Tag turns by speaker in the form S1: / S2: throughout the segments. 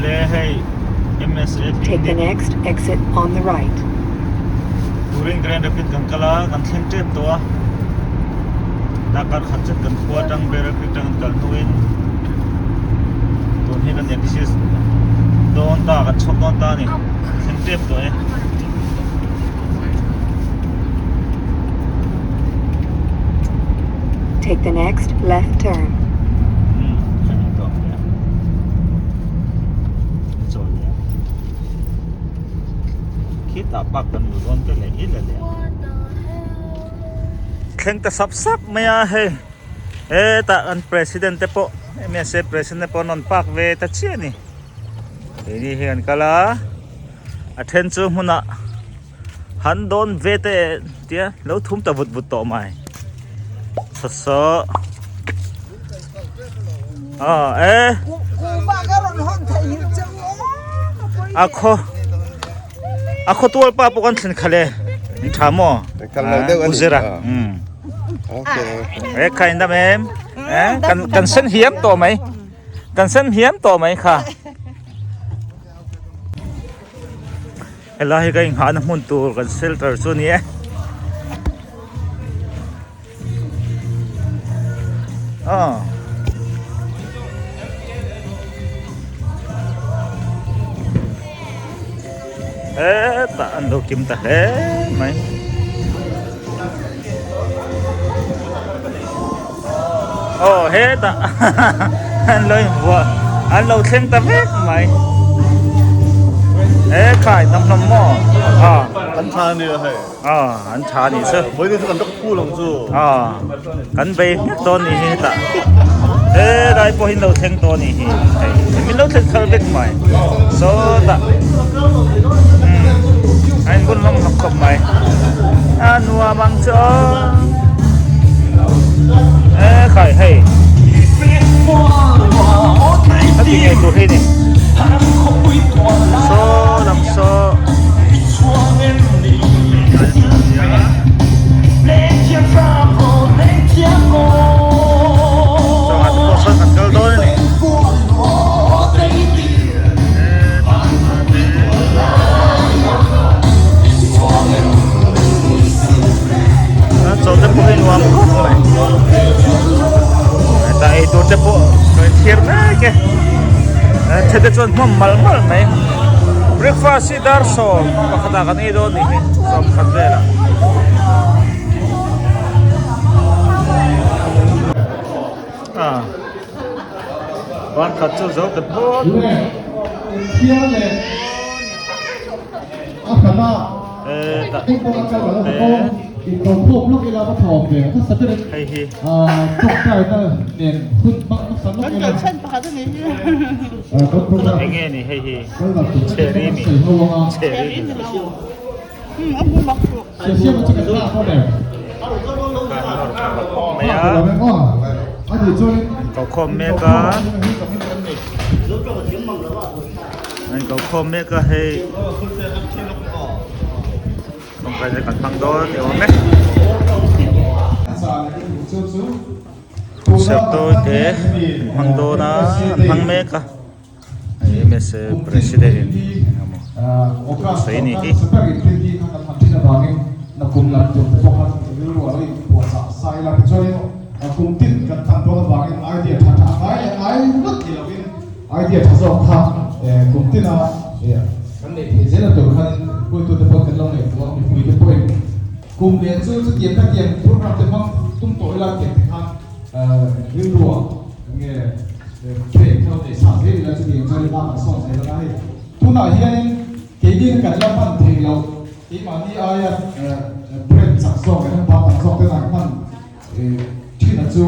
S1: Awle hei MSA
S2: Take the
S1: picnic
S2: next exit on the right.
S1: Turin Grand Rapid kan kal a, kan thleng tep tawh a. Darkar khat zet kan khua atang Battle Creek atang kan kal hnuin tun hi kan exit dawn ta, kan chhuak dawn ta a ni. Thleng tep tawh e.
S2: Take the next left turn.
S1: Thleng ta sap sap mai a hei hetah kan president te pawh msa president te pawh an rawn park ve ta chiah a ni keini hi an kal a a then chu hmunah han dawn ve te tia lo thum ta vut vut tawh mai saw saw ah e a khaw a khaw tual pa pawh kan thlen khalh e in tha maw u zira um e kha in dam em e kan kan sen hiam tawh mai kan sen hiam tawh mai kha. Helai hi ka inghahna hmun tur kan shelter chu a ni e. Aw. Hetah an lo kim ta hle mai. Aw hetah an lo invuah an lo thleng ta vek mai e khai tam hlawm maw a
S3: An tha a nia hei.
S1: A an tha a nih chu.
S3: Vawiin chu kan rak phu lang chu.
S1: A kan bei hmek dawn nih hi hetah he lai pawh hi an lo thleng tawh a nih hi hei min lo thlen thar vek mai sawtah umm a inbun hlawm hlawm khawp mai a nuam ang chu aw. E khai hei a ti ngei tur hi ni saw lam saw chungah te pawh sawn kan kal dawn a ni. Chaw te pawh hi nuam khawp mai heta ei tur te pawh kan thlir mek e then te chuan hmawm mal mal mai breakfast hi dar 11 ah kan ei dawn nih hi 11 velah. Ban khat chu zo ta phawt. Hei hi. Enge ni hei hi cherry mi cherry ni lo. Mai a an ko khawm mek a an ko khawm mek a hei tawngtai te kan hmang dawn ni awm e sertawi te an hmang dawn a an hmang mek a. Msa president in engemaw thu sawi a nih hi.
S4: Pek kha nei sa zel ila chutiang chuan hma kan sawn zel anga hei tunah hianin keini kan la hman thei loh keimahni aia brand chak zawk leh hman tam zawk te an hman thin a chu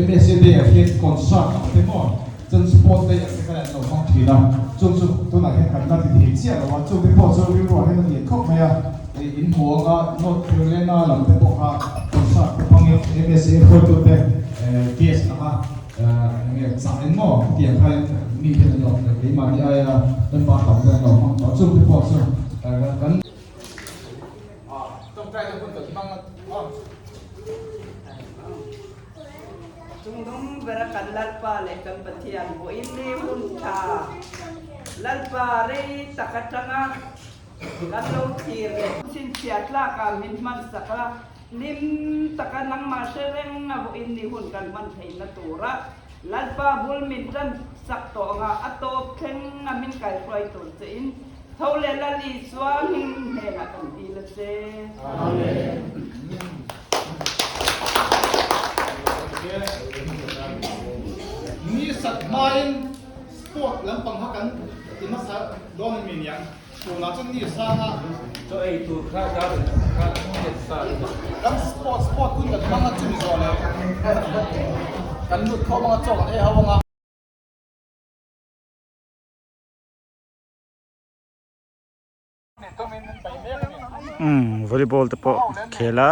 S4: MSA day ah hian concert ang te maw chuan sport day ang te khan an lo hmang thin a chung chu tunah hian kan la ti thei chiah lo a chung te pawh chu rilru ah hian a lian khawp mai a hei in hmu anga North Carolina lam te pawh kha concert te hmangin MSA hruaitute guest anga Enge chah eng maw hetiang kha in mi hian an lo keimahni aia member tam te an lo hmang tawh chung te pawh chu kan
S5: Chungdung bera kan Lalpa leh kan Pathian vawiin ni hun tha. Lalpa rei tak atanga kan lo thlir leh chhinchhiah tlakah min hmansak a, hlim taka nangmah hre reng a vawiin ni hun kan hman theihna tura Lalpa bul min tan sak tawh anga a tawp thleng a min kaihruai tur che in tho leh Lal Isua hming hnenah kan dil a che.
S4: Amen.
S6: Ni sat hmain sport lampang kha kan ti hmasa dawn a mi niang. Tunah chuan ni sanga
S7: Chaw ei tur kha dar kha hriat sa a ni.
S6: Kan sport sport hun kan hmang a chumi zawh leh kan lut khawm anga chaw kan ei ho anga.
S1: Umm volleyball te pawh khel a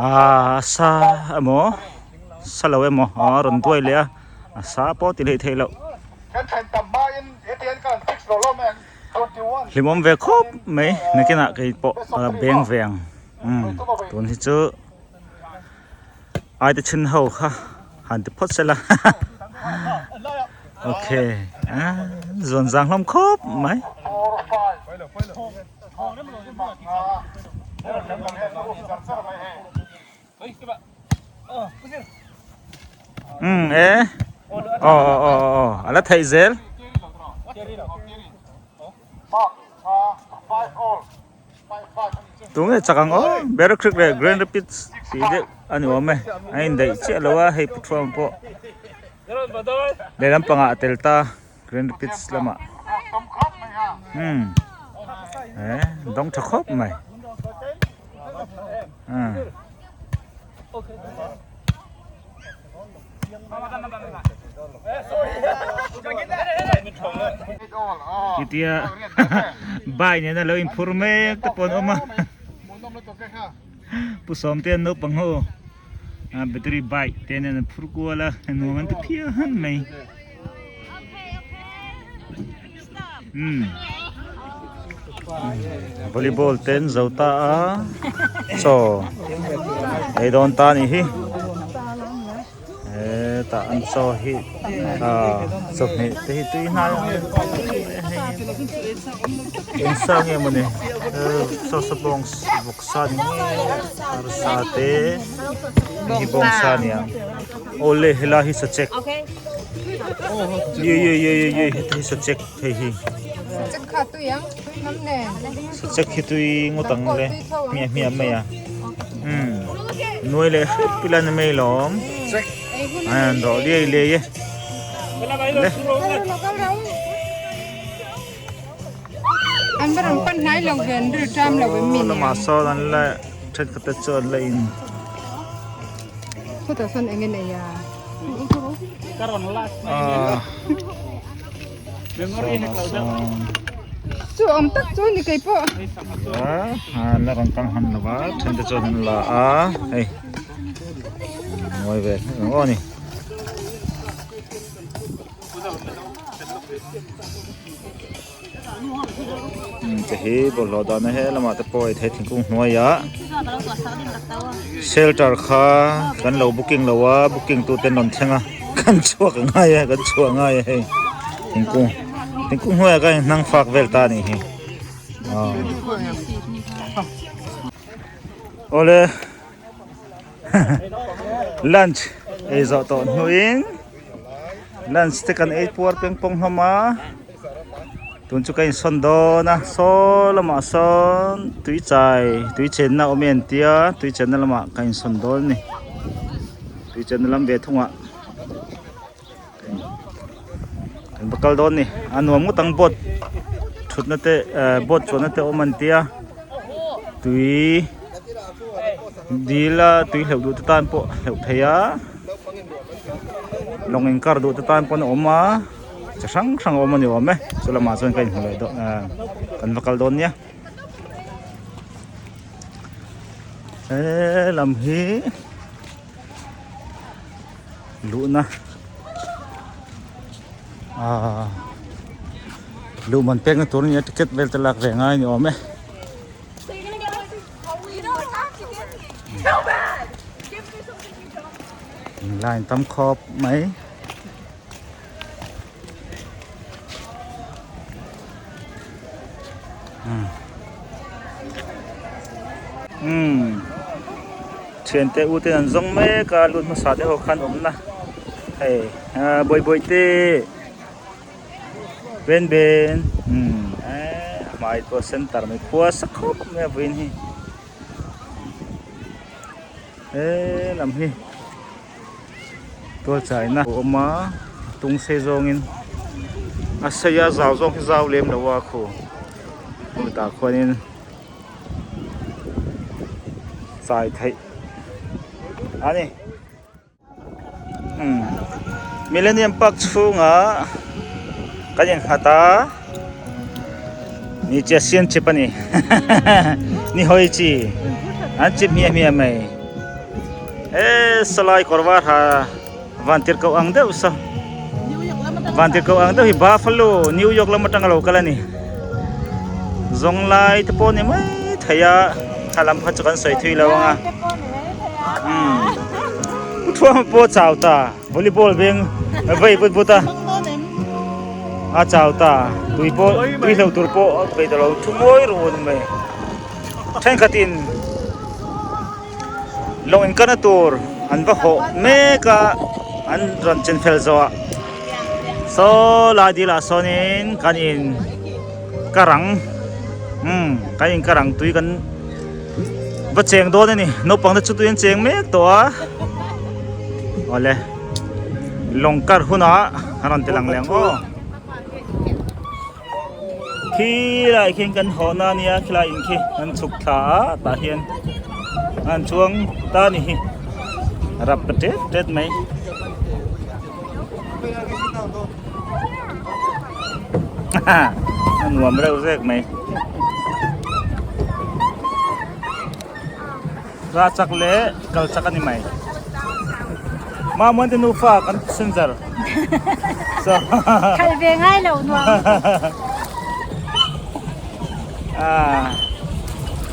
S1: aaa sa emaw sa lo emaw a rawn duai leh a a sa pawh ti leh theih loh hlimawm ve khawp mai nakinah kei pawh a beng ve ang umm tun hi chu. Aite chhin ho kha han ti phawt sela okay a zuan zang hlawm khawp mai. Um e aw aw aw aw a la theih zel. Tunge chak ang aw Battle Creek leh Grand Rapids tih deuh a ni awm e a indaih chiah lo a hei puthuam pawh lehlam pangah a tel ta Grand Rapids lamah umm eh dawng tha khawp mai umm. Titia bai nena lo inphur mek te pawh an awm a Pu Sawmte an naupang ho battery bike te nen an phur kual a nuam an ti phian mai umm volleyball te an zo ta a chaw ei dawn ta anih hi hetah an chaw hi ah chawhmeh te hi tui hnai ang em hei eng sa nge mawni saw saw bawng vawksa ni ngei arsa te hei hi bawngsa a ni ang awle helai hi sachek ye ye ye ye ye heta hi sachek hei hi sachek hi tui ngawt ang le hmiah hmiah mai a umm nuai leh hrep ila ni mai lawm a an rawh liai liai e le. Lamah sawn an la thenkhat te chu an la in. Ah la rawn kang han lova then te chuan an la a hei ngawi ve hlek ang aw ni. Te hi bawlhhlawh dahna he lamah te pawh ei thei thingkung hnuaiah shelter kha kan lo booking lo a booking tu te an rawn thleng a kan chhuak a ngai a kan chhuah a ngai a hei thingkung thingkung hnuaiah khan hnang fak vel ta a nih hi aw awle lunch ei zawh tawh hnuin lunch te kan ei puar peng pawng hlawm a tun chu ka insawn dawn a saw lamah sawn tui chai tui chenna awm e an tia tui chenna lamah ka insawn dawn a ni tui chenna lam ve thungah kan va kal dawn a ni a nuam ngawt ang boat thutna te eh boat chuanna te awm an tia tui dil a tui hleuh duh te tan pawh hleuh theih a lawng inkar duh te tan pawn a awm a chi hrang hrang a awm a ni awm e chu lamah chuan ka inhmu leh dawn eh kan va kal dawn nia he lam hi. Luhna aaa luh man pekna tur ania ticket vel te lak ve ngai a ni awm e. Line tam khawp mai. Umm thiante u ten an zawng mek a lut hmasa te ho khan awmna hei ah bawihbawih te ben ben umm eee a hmai pawh center mai khua sa khawp mai a vawiin hi he lam hi tual chaina a awm a tung sei zawngin a sei a zau zawng hi zau lem lo a khu tah khuanin chai theih a ni umm millennium park chhungah kan innghat a ni chiah sian chip a ni ni hawi chi an chip hmiah hmiah mai he sawlai kawr var ha vantirhkoh ang deuh saw vantirhkoh ang deuh hi buffalo new york lam atanga lo kal a ni zawng lai te pawh ni mai thei a thla lam kha chu kan sawi thui lo ang a umm pu thuama pawh a chau ta volleyball veng vei vut vut a a chau ta tui pawh tui hlo tur pawh a peih ta lo thu ngawi run mai thenkhatin. Lawng inkana tur an va hawh mek a an rawn chin fel zawh ah saw lai dil ah sawnin kan in karang umm kan in karang tui kan va cheng dawn a ni naupang te chu tui an cheng mek tawh a awle lawng kar hunah a rawn ti lang leh ang aw. Khilai khian kan haw na ania khilai in khi an chhuk thla a tah hian an chuang ta a ni hi rap ta tet tet mai a nuam reuh zek mai ra chak leh kal chak a ni mai Mamuan te nufa kan passenger so
S8: Kal ve ngai lo nuam.
S1: Ah.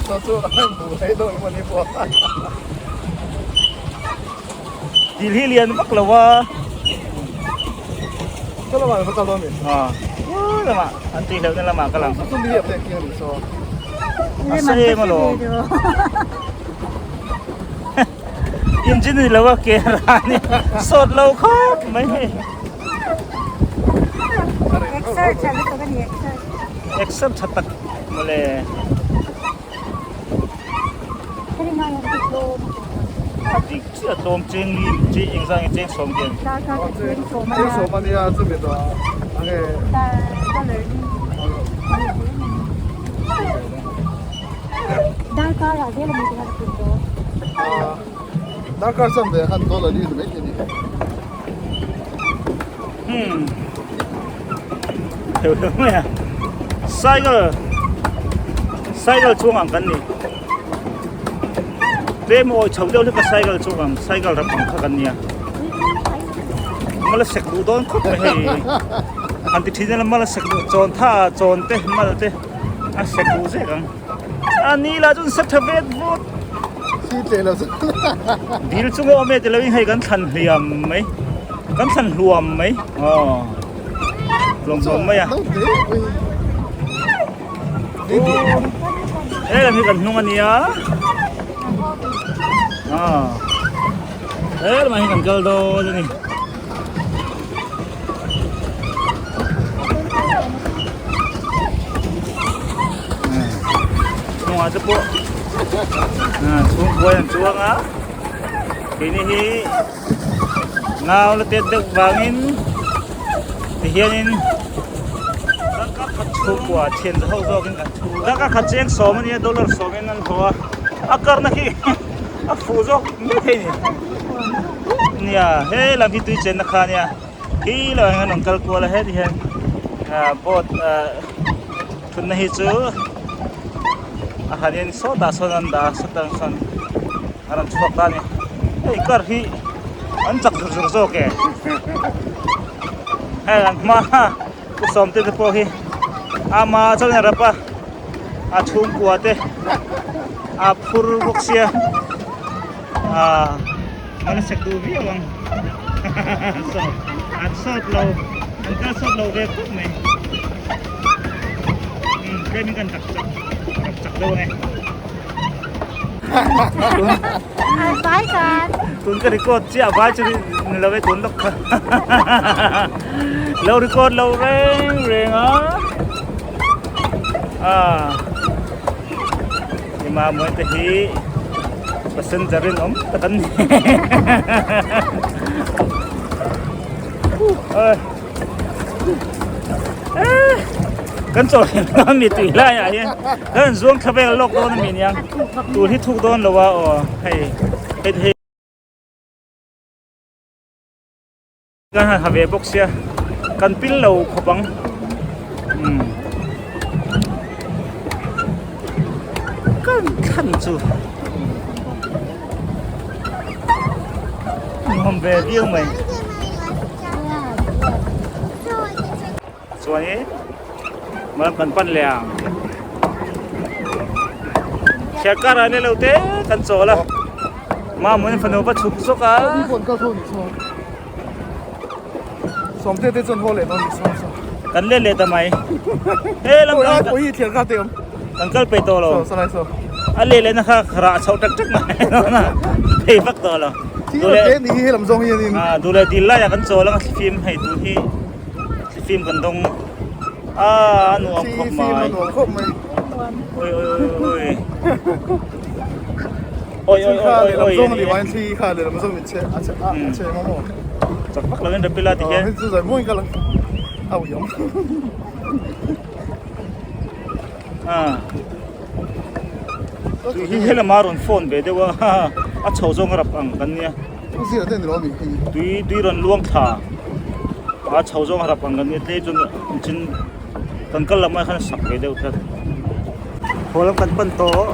S6: So chu bu hei do i mani po.
S1: Dil hi lian vak lo a.
S6: Ka lamah va kal dawn mi.
S1: Ah. Lamah an tih hleuh na lamah ka lang.
S6: Chu mi hiap leh ki ani so.
S1: A sa em alawm. Engine ni lo a ke ra ni sawt lo khawp mai hei.
S8: Exer tha lutuk a ni exer.
S1: Exer tha tak mawle. A dik chiah tlawm cheng li chi engzah nge cheng sawm hian.
S6: Cheng sawm a nia chumi tawh a nge. Darkar cham ve khan dollar li ni mai thei ni.
S1: Hmm. Theu theu mai a. Cycle cycle chuang ang kan ni. Tlem awi chho deuh hlek a cycle chuang ang cycle ram ang kha kan nia. Mala sek duh dawn khawp mai hei. Han ti thin ila mala sek duh chawn tha chawn te mal te a sek duh zek ang. A ni lah chuan sa tha vet vut.
S6: Thi tleh lo chu.
S1: Dil chunga awm e ti lo in hei kan thlan hliam mai. Kan thlan hluam mai. Aw. Hluam hluam mai a. He lam hi kan hnung a nia. Aw. He lamah hi kan kal dawn a ni. Hnungah te pawh chhungkuai an chuang a keini hi nau la tet deuh vangin tihianin chhungkua thian ho zawkin kan thu a khat cheng sawm a nia dollar sawmin an haw a a karna khi a fuh zawk mai thei a ni nia he lam hi tui chenna kha a nia. Khi lo hian an kal kual a heti hian ah boat ah thutna hi chu a han in sawtah sawn an dah a sawtah sawn a rawn chhuak ta a ni hei car hi an chak zur zur zawk e hei an hma pu sawmte te pawh hi ama chuan a rap a a chhungkua te a phur bawk sia ah. An sek duh viau ang sawt an sawt lo an kal sawt lo ve khawp mai. Tlemin kan rap chak rap chak deuh ange.
S8: Vai kan.
S1: Tun ka record chiah vai chu ni lo e tun lawk kha. Lo record lo reng reng a. Ah. Ima mawi te hi passenger in awm tak an ni. Ơi. Kan chaw hian mi tui lai ah hian kan zuang thla vel lawk dawn a mi nia tur hi thuk dawn lo a aw hei hei hei kan han ha ve bawk sia kan pil lo khawp ang umm kan thlan chu nuam ve viau mai. Chuanin hmalam kan pan leh ang Thliarkar ah leh lo te kan chawl a Mamawin fanu va chhuk zawk a Kan let leh ta mai he lam kan kal peih tawh lo a let leh na kha rah chhoh tak tak mai phei vak tawh lo duh leh dil laiah kan chawl ang a thlifim hei tur hi. Thlifim kan dawng a a nuam khawp mai. Oi oi oi oi. Oi oi oi oi oi. Chak vak lo in rapila ti hian. Ah. Tui hi helama rawn phone ve deuh a a chho zawng a rap ang kan nia. Tui tui rawn luang thla a chho zawng a rap ang kan nia tlem chuan chin kan kal lamah khan a sak ve deuh tlat. Haw lam kan pan tawh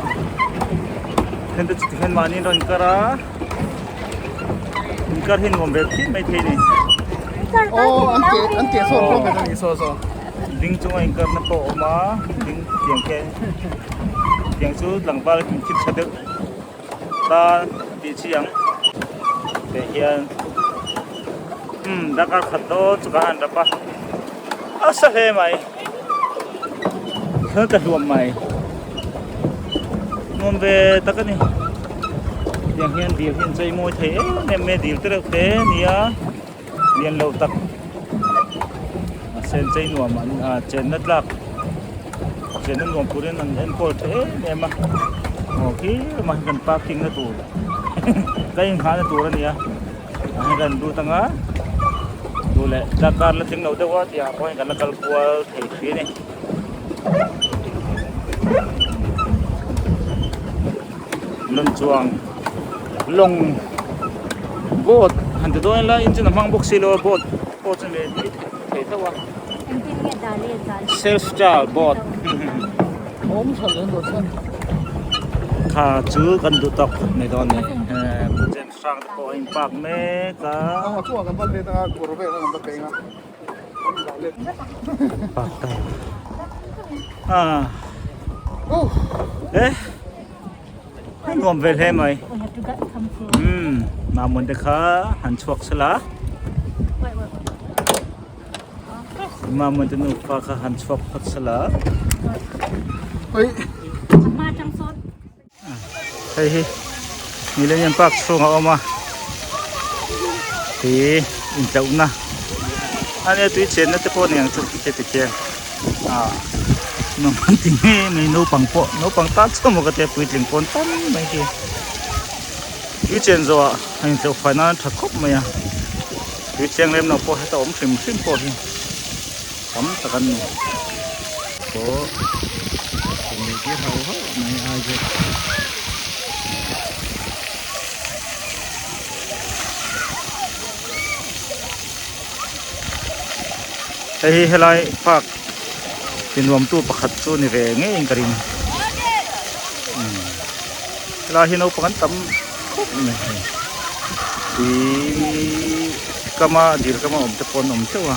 S1: then te chu tikhian mahni an rawn kar a inkar hi nuam ve phian maithei a ni. Ding chunga inkarna pawh a awm a ding tiang khian tiang chu tlangval in thil tha deuh tan a tih chi ang teh hian umm darkar khat dawn chu kan han rap a a sa hle mai thil ka hluam mai nuam ve tak a ni tiang hian dil hi an chei mawi thei em em mai a dil te reuh te a ni a. Lian lo tak a sen chei nuam an ah chenna tlak chenna nuam turin an enkawl tha em em a aw khi ramah hian kan parking na tur ka inghahna tur a ni a ah hian kan lut ang a duh leh darkar la tling lo deuh a tih ah pawh hian kan la kal kual thei hrih a ni. Lawng chuang lawng boat han ti dawn ila engine a hmang bawk si lo a boat pawh chu leh tih theih tho a self start boat kha chu kan duh tawk khawp mai dawn a ni James hrang te pawh a in park mek a. Park ta eh. A nuam ve hle mai. Umm Mamon te kha han chhuak sela. Mamon te nupa kha han chhuak phawt sela. Hei hi Millennium Park chhung a awm a. Tui intlauhna a nia tui chenna te pawh a ni ang chu heti khian. Ah nuam ti nge mai naupang pawh naupang tan chauh maw ka tia puitling pawn tam mai hi tui chen zawh ah a intleuh fai nan a tha khawp mai a tui cheng lem lo pawh heta awm hrim hrim pawh hi tam tak an ni pawh eng tir hauh hauh mai ai chu. Hei hi helai park ti nuamtu pakhat chu ni ve ngeiin ka ring umm helai hi naupang an tam khawp mai hei tui kama dil kama awm te pawh an awm teuh a.